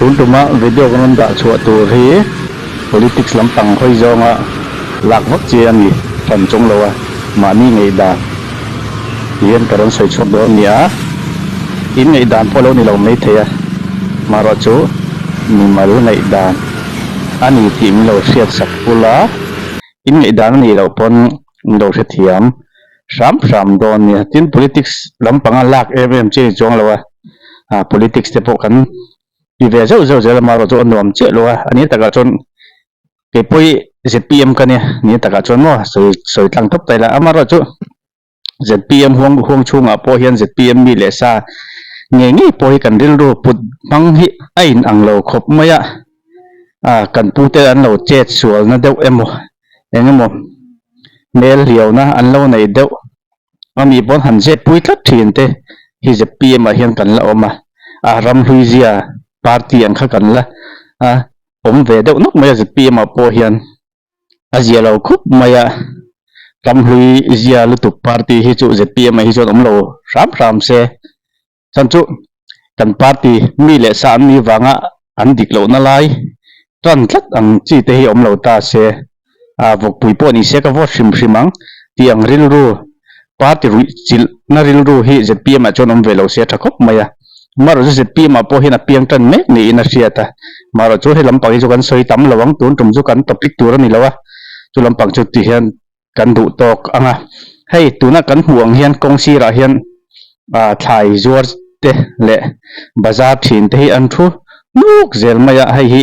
Tun tuma video kan rawn dah chhuah tur hi politics lampang hawi zawnga lak vak chi a ni hran chung lo a, mahni ngaihdan ti hian ka rawn sawi chhuak dawn a ni a, in ngaihdan pawh lo ni lo maithei a, marawh chu mimal ngaihdan a ni tih min lo hriat sak ula, in ngaihdan a nih loh pawn min lo hrethiam hram hram dawn a nia. Tin, politics lampanga lak em em chi a ni chuang lo a, ah politics te pawh kan ti ve zeuh zeuh zel a, marawh chu a nuam chiah lo a, a ni takah chuan kei pawh hi zpm ka nia, ni takah chuan maw sawi sawi tlang tawp ta ila, amarawh chu zpm huang huang chhungah pawh hian zpm mi leh sa ngei ngei pawh hi kan rilru put hmang hi a in ang lo khawp mai a, ah kan pute an lo chet sualna deuh emaw eng emaw hmel hliauna an lo nei deuh a mi pawn han zep pui tlat thin te hi zpm ah hian kan la awm a, a ramhlui zia party ang kha kan la a awm ve deuh nawk mai a zpm ah pawh hian a zia lo khup mai a, ramhlui zia lutuk party hi chu zpm ah hi chuan awm lo hram hram se. Chhan chu kan party mi leh sa an nih vanga an dik lohna lai tan tlat ang chi te hi awm lo ta se, a vawkpui pawh ni se ka vote hrim hrim ang tih ang rilru party ruih chilh na rilru hi zpm ah chuan awm ve lo se a tha khawp mai a. Marawh chu zpm ah pawh hian a piang tan mek niin a hriat a, marawh chu he lampang hi chu kan sawi tam lo ang tun tum chu kan topic tur a ni lo a, chu lampang chu ti hian kan duh tawk ang a, hei tuna kan hmuh ang hian kawng sirah hian ah thlai zuar te leh bazar thin te hi an thu nuk zel mai a, hei hi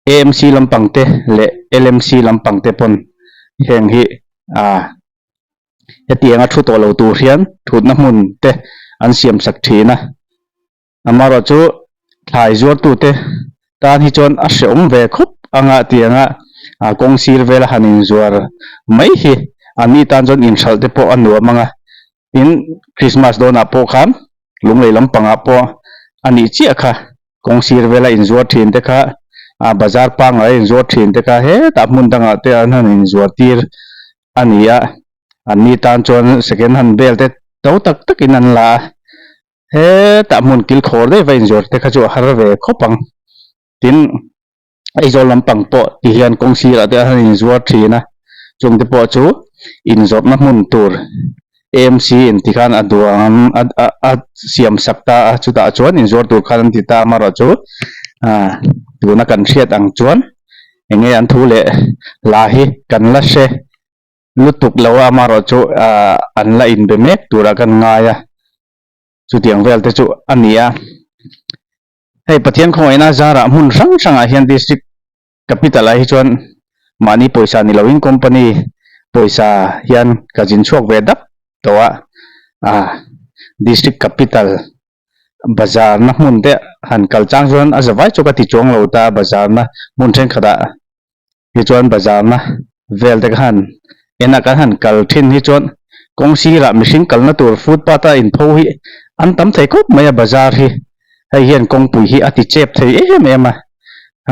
AMC lampang te leh LMC lampang te pawn heng hi ah hetianga thu tawh lo tur hian thutna hmun te an siam sak thin a. Amaherawh chu thlai zuartute tan hi chuan a hrehawm ve khawp anga tianga kawng sir vela han inzuar mai hi anni tan chuan inhralh te pawh a nuam anga tin Christmas dawnah pawh khan lunglei lampangah pawh a nih chiah kha kawng sir vela inzuar thin te kha bazar pangngai inzuar thin te kha hetah hmun dangah te an han inzuar tir a ni a anni tan chuan second hand bel te to tak takin an la a. Hetah hmun kil khawr daih va inzuar te kha chu a har ve khawp ang. Tin, Aizawl lampang pawh ti hian kawng sirah te an inzuar thin a, chung te pawh chu inzawrhna hmun tur AMC in ti khan a duang a a siam sak ta a, chutah chuan inzuar tur khan an ti ta amaherawhchu ah tuna kan hriat ang chuan eng nge an thu leh hla hi kan la hre lutuk lo a, amaherawhchu ah an la inbe mek turah kan ngai a. Chutiang vel te chu a ni a. Hei Pathian khawngaihna zarah hmun hrang hrangah hian District Capital ah hi chuan mahni pawisa ni loin company pawisa hian ka zin chhuak ve dap tawh a. Ah District Capital bazar na hmun te han kal chang chuan a zavai chu ka ti chuang lo ta bazar na hmun thenkhatah hi chuan bazar na vel te khan enah kan han kal thin hi chuan kawng sirah mihring kalna tur footpath a inpho hi an tam thei khawp mai a bazar hi hei hian kawngpui hi a ti chep thei em em a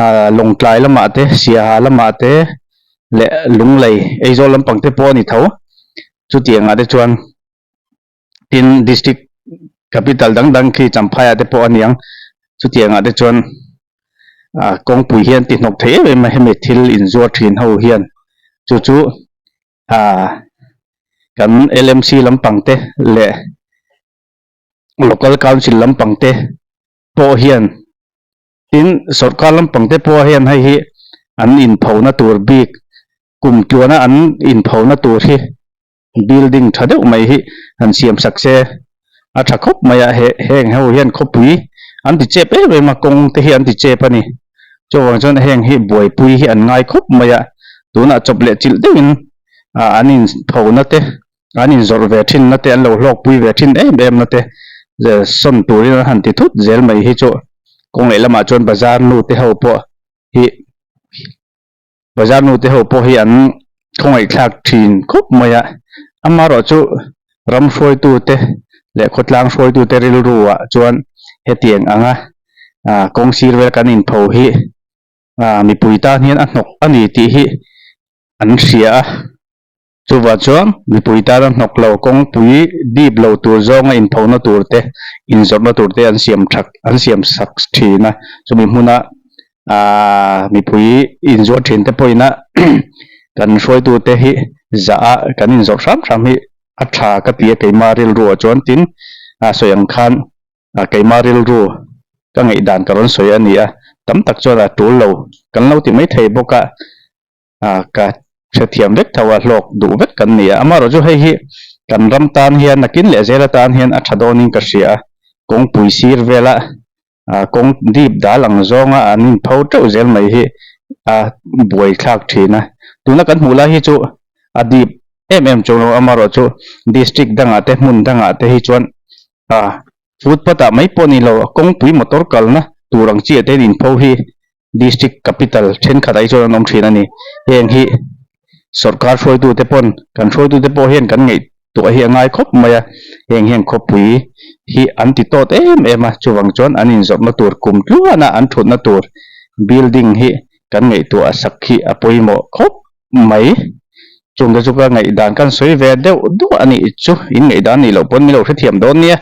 ah lawngtlai lamah te siaha lamah te leh lunglei Aizawl lampang te pawh a ni tho chutiang ah te chuan tin district capital dang dang khi Champhai ah te pawh a ni ang chutiang ah te chuan ah kawngpui hian ti hnawk thei em em a hemi thil inzuar thin ho hian chu chu ah kan L M C lampang te leh local council lampang te pawh hian tin sorkar lampang te pawh hian hei hi an inphona tur bik kum tluana an inphona tur hi. Building tha deuh mai hi han siam sak se a tha khawp mai a, he heng ho hian khawpui an ti chep em em a, kawng te hi an ti chep a ni. Chuvang chuan heng hi buaipui hi an ngai khawp mai a, tunah chawp leh chilh deuhin ah an inpho na te, an inzawrh ve thin na te, an lo hlawkpui ve thin em em na te sawn turin an han ti thut zel mai hi chu kawng lehlamah chuan bazar nu te ho pawh hi Bazar nu te ho pawh hi an khawngaihthlak thin khawp mai a, amaherawh chu ram hruaitu te leh khawtlang hruaitu te rilru ah chuan hetiang anga ah kawng sir vel kan inpho hi ah mipui tan hian a hnawk a ni tih hi an hria a. Chuvah chuan mipui tana hnawk lo kawngpui dip lo tur zawnga inphona tur te, inzawrhna tur te an siam thak an siam sak thin a. Chumi hmuna aah mipui inzuar thin te pawhin a kan hruaitute hi zah a kan inzawrh hram hram hi a tha ka ti a keimah rilruah chuan tin a sawi ang khan a keimah rilru ka ngaihdan ka rawn sawi a ni a, tam tak chuan a tul lo kan lo ti mai thei bawk a. Ah ka hrethiam vek tho a, hlawk duh vek kan ni a. Amaherawhchu hei hi kan ram tan hian nakin leh zel atan hian a tha dawnin ka hria a, kawngpui sir vela ah kawng dip dal ang zawnga an inpho teuh zel mai hi a buaithlak thin a. Tuna kan hmuh lai hi chu a dip em em chuang lo, amaherawhchu district dangah te hmun dangah te hi chuan ah footpath ah mai pawh ni lo kawngpui motor kalna tur ang chiah te hian inpho hi District Capital thenkhat ah hi chuan an awm thin a ni. Heng hi sawrkar hruaitute pawn kan hruaitute pawh hian kan ngaihtuah hi a ngai khawp mai a, heng hian khawpui hi an ti tawt em em a, chuvang chuan an inzawrhna tur kum tluana an thutna tur building hi kan ngaihtuah sak hi a pawimawh khawp mai. Chungte chu ka ngaihdan kan sawi ve deuh duah a nih chu, in ngaihdan nih loh pawn min lo hrethiam dawn nia.